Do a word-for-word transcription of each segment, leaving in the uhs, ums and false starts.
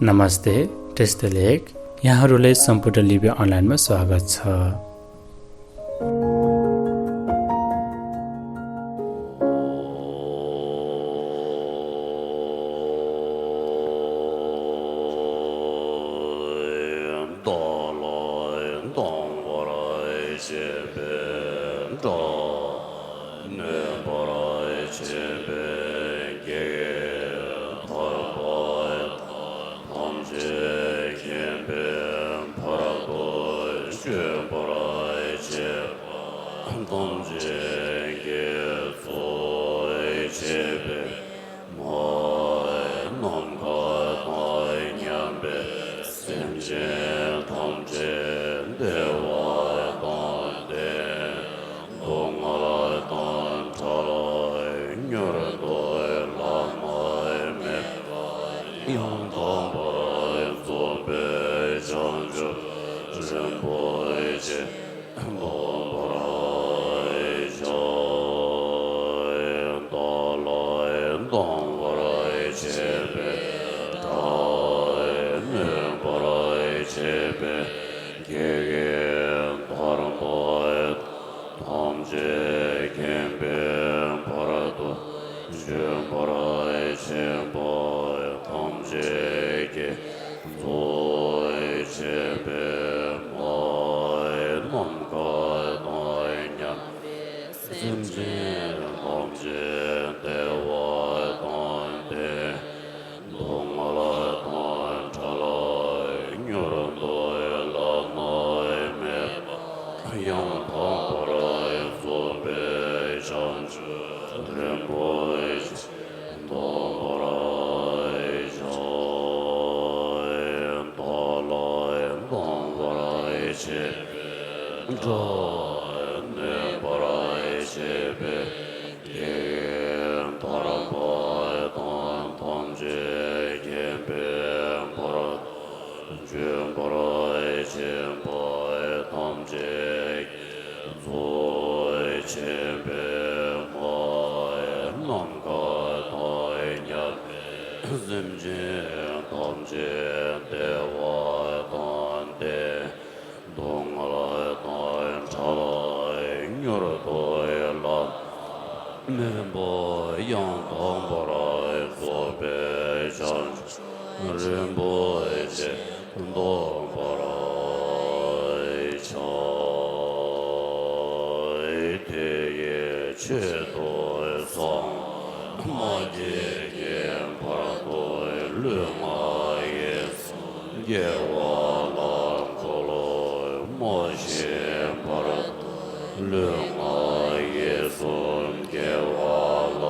नमस्ते, བཀྲ་ཤིས་བདེ་ལེགས། यहाँहरूलाई सम्पूर्ण लिपि अनलाइनमा स्वागत छ। གནོད་པར་བྱེད་པའི་བགེགས་ཐར་པ། ཐམས་ཅད་མཁྱེན་པའི་བར་དུ་གཅོད་པར་བྱེད་པ། ཐམས་ཅད་ཀྱི་གཙོ་བྱས་པའི་མ་ནམ་མཁའ་དང་མཉམ་པའི་སེམས་ཅན་ཐམས་ཅད་བདེ་བ་དང་ལྡན། སྡུག་བསྔལ་དང་བྲལ་བའི་མྱུར་དུ་བླ་ན་མེད་པ་ཡང་དག་པར་རྫོགས་པའི་བྱང་ཆུབ་རིན་པོ་ཆེ། སྟོན་པར་བྱ། བདག་ལ་སྡང་བར་བྱེད་པའི་དགྲ། གནོད་པར་བྱེད་པའི་བགེགས་ཐར་པ། ཐམས་ཅད་མཁྱེན་པའི་བར་དུ་གཅོད་པར་བྱེད་པ། ཐམས་ཅད་ཀྱི་གཙོ་བྱས་པའི་མ་ནམ་མཁའ་དང་མཉམ་པའི་སེམས་ཅན་ཐམས་ཅད་བདེ་བ་དང་ལྡན། སྡུག་བསྔལ་དང་བྲལ་བའི་མྱུར་དུ་བླ་ན་མེད་པ་ཡང་དག་པར་རྫོགས་པའི་བྱང་ཆུབ་རིན་པོ་ཆེ། སྟོན་པར་བྱ། བདག་ལ་སྡང་བར་བྱེད་པའི་དགྲ། གནོད་པར་བྱེད་པའི་བགེགས་ཐར་པ་དང་། ཐམས་ཅད་མཁྱེན་པའི་བར་དུ་གཅོད་པར་བྱེད་པ། ཐམས་ཅད་ཀྱི་གཙོ་བྱས་པའི་མ་ནམ་མཁའ་དང་མཉམ་པའི་སེམས་ཅན་ཐམས་ཅད་བདེ་བ་དང་ལྡན། སྡུག་བསྔལ་དང་བྲལ་བའི་མྱུར་དུ་བླ་ན་མེད་པ་ཡང་དག་པར་རྫོགས་པའི་བྱང་ཆུབ་རིན་པོ་ཆེ་སྟོན་པར་བྱ། དེ་ཡི་ཆེད་དུ་གསང་སྔགས་མ་སྐྱེས་ཀྱི་བར་དུ་ལུས་ངག་ཡིད་གསུམ་དགེ་བ་ལ་འཁོར་ལོ། མ་ཤི་བར་དུ་ལུས་ངག་ཡིད་གསུམ་དགེ་བ་ལ་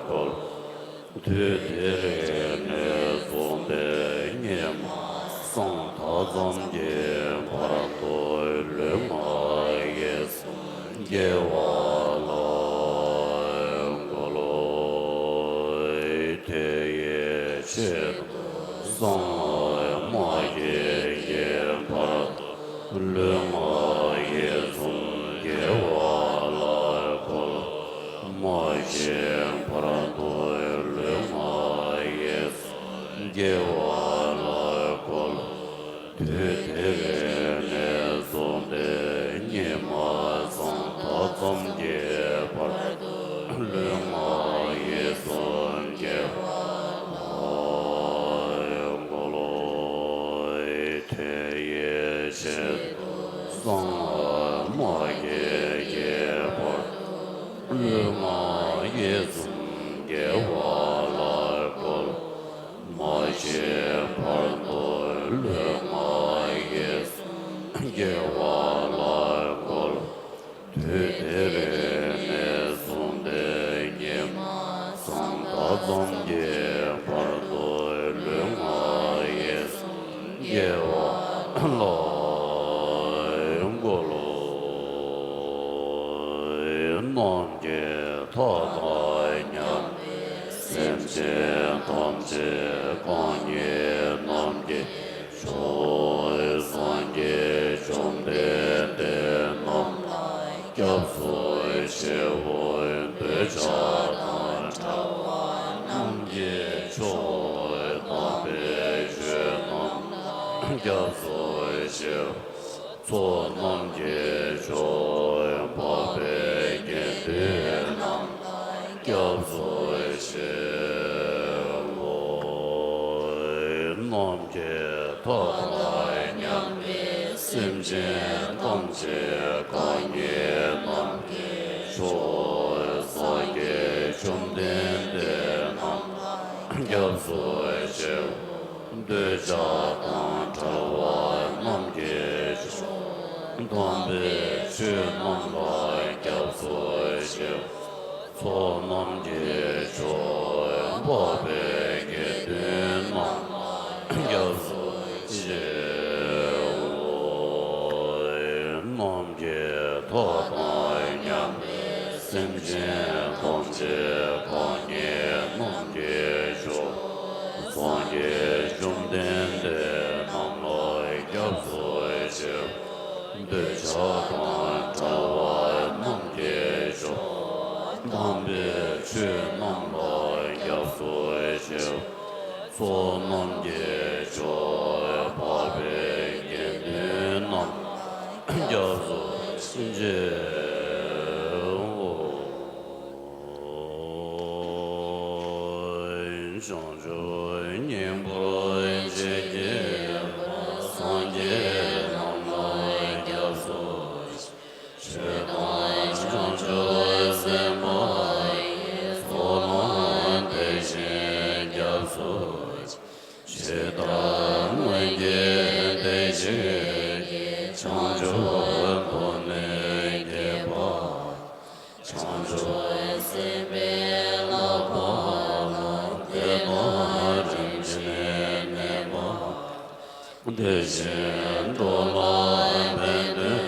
འཁོར་ལོ། དུས་དེ་རིང་ནས་བཟུང་སྟེ་ཉི་མ་སང་ད་ཙམ་གྱི་བར་དུ་ལུས་ངག་ཡིད་གསུམ་དགེ་བ་ལ་འཁོར་ལོ། དེ་ཡི་ཕྱིར་གསང་སྔགས་མ་སྐྱེས་ཀྱི་བར་དུ་ལུས་ངག་ཡིད་གསུམ་དགེ་བ་ལ་འཁོར་ལོ། མ་ཤི་བར་དུ་ལུས་ངག་ཡིད་གསུམ་དགེ་བ་ལ་འཁོར་ལོ། དུས་དེ་རིང་ནས་བཟུང་སྟེ་ཉི་མ་སང་ད་ཙམ་གྱི་བར་དུ་ལུས་ངག་ཡིད་གསུམ་དགེ་བ་ལ་འཁོར་ལོ། དེ་ཡི་ཕྱིར་གསང་སྔགས་མ་སྐྱེས་ཀྱི་བར་དུ་ལུས་ངག་ཡིད་གསུམ་དགེ་བ་ལ་འཁོར་ལོ། མ་ཤི་བར་དུ་ལུས་ངག་ཡིད་གསུམ་དགེ་བ་ལ་འཁོར་ལོ། དུས་དེ་རིང་ནས་བཟུང་སྟེ་ཉི་མ་སང་ད་ཙམ་གྱི་བར་དུ་ལུས་ངག་ཡིད་གསུམ་དགེ་བ་ལ་འཁོར་ལོ། ནམ་མཁའི་མཐའ་དང་མཉམ་པའི་སེམས་ཅན་ཐམས་ཅད་རྐང་གཉིས་ནམ་མཁའི་ཕྱོགས། སངས་རྒྱས་བཅོམ་ལྡན་འདས་རྣམས་ལ་སྐྱབས་སུ་མཆིའོ། འདོད་ཆགས་དང་བྲལ་བ་རྣམས་ཀྱི་མཆོག། དམ་པའི་ཆོས་ སྐྱབས་སུ་མཆིའོ། ཚོགས་རྣམས་ཀྱི་མཆོག་འཕགས་པའི་དགེ་འདུན་རྣམས་ལ་སྐྱབས་སུ་མཆིའོ། ནམ་མཁའི་མཐའ་དང་མཉམ་པའི་སེམས་ཅན་ཐམས་ཅད་གང་ཉིད་ནམ་མཁའི་མཆོག་སངས་རྒྱས་བཅོམ་ལྡན་འདས་རྣམས་ལ་སྐྱབས་སུ་མཆིའོ། འདོད་ཆགས་དང་བྲལ་བ་རྣམས་ཀྱི་མཆོག་དམ་པའི་ཆོས་རྣམས་ལ་སྐྱབས་སུ་མཆིའོ། ཚོགས་རྣམས་ཀྱི་མཆོག་འཕགས་པའི་དགེ་འདུན་རྣམས་ལ་སྐྱབས་སུ་མཆིའོ། ནམ་མཁའི་མཐའ་དང་མཉམ་པའི་སེམས་ཅན་ཐམས་ཅད་གང་ཉིད་ནམ་མཁའི་མཆོག་སངས་རྒྱས་བཅོམ་ལྡན་འདས་རྣམས་ལ་སྐྱབས་སུ་མཆིའོ། འདོད་ཆགས་དང་བྲལ་བ་རྣམས་ཀྱི་མཆོག་དམ་པའི་ཆོས་རྣམས་ལ་སྐྱབས་སུ་མཆིའོ། ཚོགས་རྣམས་ཀྱི་མཆོག་འཕགས་པའི་དགེ་འདུན་རྣམས་ལ་སྐྱབས་སུ་མཆིའོ། བྱང་ཆུབ་སྙིང་པོར་བྱེད་ཀྱི་སངས་རྒྱས་རྣམས་ལ་སྐྱབས་སུ་མཆིའོ། ཆོས་དང་བྱང་ཆུབ་སེམས་དཔའ་ཡི་ཚོགས་ལ་དེ་བཞིན་སྐྱབས་སུ་མཆིའོ། ཇི་ལྟར་སྔོན་གྱི་དེ་བཞིན་གྱི་བྱང་ཆུབ་ཏུ་ནི་བསྐྱེད་པ། བྱང་ཆུབ་སེམས་དཔའི་བསླབ་པ་ལ་དེ་དང་རིམ་བཞིན་གནས་པ། དེ་བཞིན་འགྲོ་ལ་ཕན་དོན་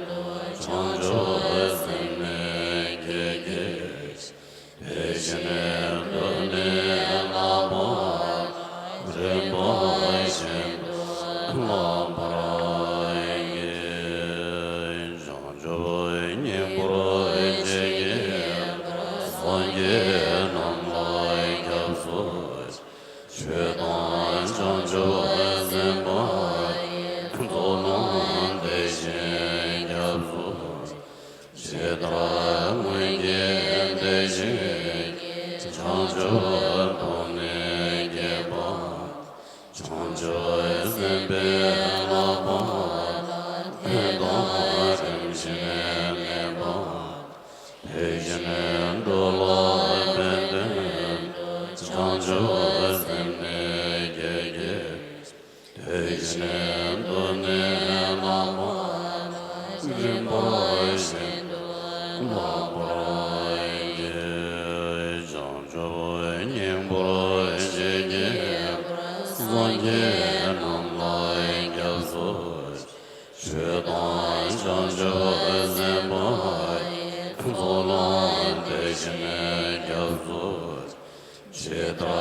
དུ་བྱང་ཆུབ་སེམས་ནི་བསྐྱེད་ཀྱི། དེ་བཞིན་དུ་ནི་བསླབ་པ་རིམ་པ་བཞིན་དུ་བསླབ་པར་བགྱི། བྱང་ཆུབ་སྙིང་པོར་བྱེད་ཀྱི་སངས་རྒྱས་རྣམས་ལ་སྐྱབས་སུ། ཆོས་དང་བྱང་ཆུབ་སེམས་དཔའ་ཡི་ཚོགས་རྣམས་དེ་བཞིན་སྐྱབས་སུ། ཇི་ལྟར་སྔོན་གྱི་དེ་བཞིན་གྱི་བྱང་ཆུབ་ཏུ་ནི་བསྐྱེད་པ། བྱང་ཆུབ་སེམས་དཔའི་བསླབ་པ་ལ་དེ་དང་རིམ་བཞིན་གནས་པ། དེ་བཞིན་འགྲོ་ལ་ཕན་དོན་དུ་བྱང་ཆུབ་སེམས་ནི་བསྐྱེད་ཀྱི། དེ་བཞིན་དུ་ནི་བསླབ་པ་རིམ་པ་བཞིན་དུ་བསླབ་པར་བགྱི། བྱང་ཆུབ་སྙིང་པོར་བྱེད་ཀྱི་སངས་རྒྱས་རྣམས་ལ་སྐྱབས་སུ། ཆོས་དང་བྱང་ཆུབ་སེམས་དཔའ་ཡི་ཚོགས་ལ་དེ་བཞིན་སྐྱབས་སུ། ཇི་ལྟར་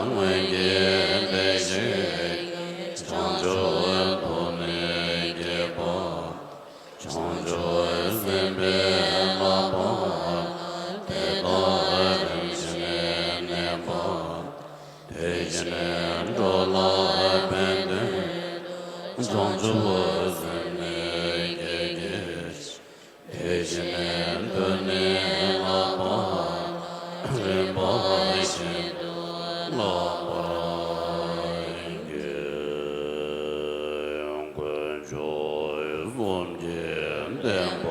སྔོན་གྱི་དེ་བཞིན་བྱང་ཆུབ་ཏུ་ནི་བསྐྱེད་པ། བྱང་ཆུབ་སེམས་དཔའི་བསླབ་པ་དེ་དང་རིམ་བཞིན་གནས་པ། དེ་བཞིན་འགྲོ་ལ་ཕན་དོན་དུ་བྱང་ཆུབ་སེམས་ནི་བསྐྱེད་ཀྱི། དེ་བཞིན་དུ་ནི་བསླབ་པ་རིམ་པ་བཞིན་དུ་བསླབ་པར་བགྱི། དཀོན་མཆོག་གསུམ་གྱི་བསྟན་པ་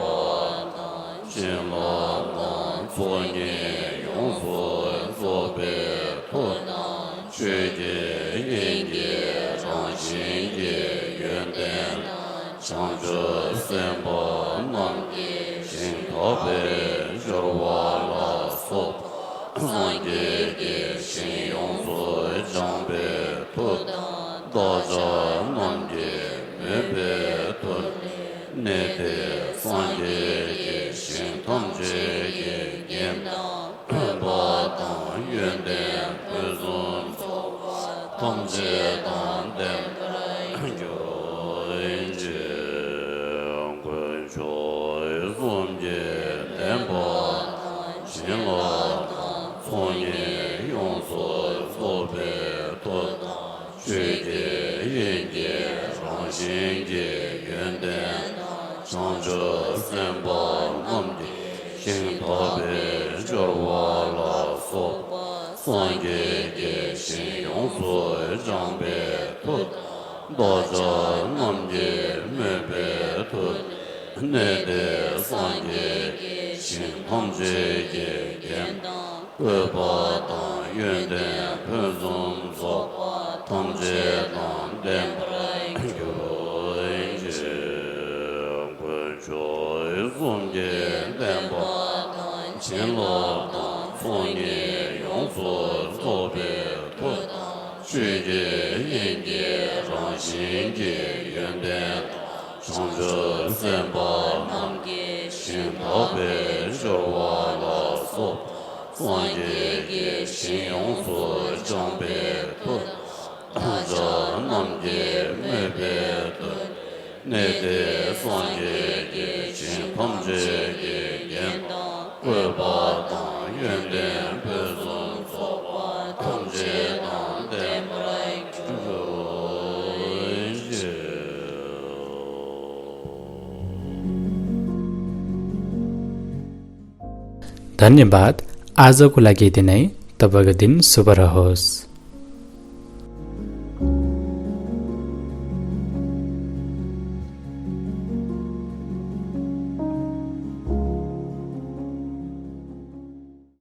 དང་། བྱིན་རླབས་དང་ཚོགས་གཉིས་ཡོངས་སུ་རྫོགས་པའི་མཐུ་དང་། ཆོས་ཀྱི་དབྱིངས་ཀྱི་རང་བཞིན་གྱི་ཡོན་ཏན་དང་། བྱང་ཆུབ་སེམས་དཔའ་རྣམས་ཀྱི་ཞིང་དག་པའི་སྦྱོར་བ་ལ་སོགས་པ་སངས་རྒྱས་ཀྱི་ཞིང་ཡོངས་སུ་སྦྱངས་པའི་མཐུ་དང་། བདག་ཅག་རྣམས་ཀྱི་མོས་པའི་མཐུ་ནི་གནས་དེ་སངས་རྒྱས་ཀྱི་ཞིང་ཐམས་ཅད་ཀྱི་རྒྱན་དང་། ཕན་པ་དང་ཡོན་ཏན་ཕུན་སུམ་ཚོགས་པ་ཐམས་ཅད་དང་ལྡན་པར་གྱུར་ཅིག། དཀོན་མཆོག་གསུམ་གྱི་བསྟན་པ་དང་། བྱིན་རླབས་དང་ཚོགས་གཉིས་ཡོངས་སུ་རྫོགས་པའི་མཐུ་དང་། ཆོས་ཀྱི་དབྱིངས་ཀྱི་ ཞིང་གི་ཡོན་ཏན་དང་། བྱང་ཆུབ་སེམས་དཔའ་རྣམས་ཀྱི་ཞིང་དག་པའི་སྦྱོར་བ་ལ་སོགས་པ་སངས་རྒྱས་ཀྱི་ཞིང་ཡོངས་སུ་སྦྱངས་པའི་མཐུ་དང་། བདག་ཅག་རྣམས་ཀྱིས་སྨོད་པའི་མཐུ། གནས་དེར་སངས་རྒྱས་ཀྱི་ཞིང་ཐམས་ཅད་ཀྱི་རྒྱན་དང་། བཀོད་པ་དང་ཡོན་ཏན་ཕུན་སུམ་ཚོགས་པ་ཐམས་ཅད་དང་ལྡན་པར་གྱུར་ཅིག། དཀོན་མཆོག་གསུམ་གྱི་བསྟན་པ་དང་། བྱིན་རླབས་དང་ཚོགས་གཉིས་ཡོངས་སུ་རྫོགས་པའི་མཐུ་དང་། ཆོས་ཀྱི་དབྱིངས་ཀྱི་རང་བཞིན་གྱི་ཡོན་ཏན་དང་། བྱང་ཆུབ་སེམས་དཔའ་རྣམས་ཀྱི་ཞིང་དག་པའི་སྦྱོར་བ་ལ་སོགས་པ་སངས་རྒྱས་ཀྱི་ཞིང་ཡོངས་སུ་སྦྱངས་པའི་མཐུ། བདག་ཅག་རྣམས་ཀྱིས་སྨོད་པའི་མཐུ། གནས་དེར་སངས་རྒྱས་ཀྱི་ཞིང་ཐམས་ཅད་ཀྱི་རྒྱན་དང་། བཀོད་པ་དང་ཡོན་ཏན་ཕུན་སུམ་ཚོགས་པ་ཐམས་ཅད་དང་ལྡན་པར་གྱུར་ཅིག། धन्यवाद। आजको लागि यति नै। तपाईँको दिन शुभ रहोस्।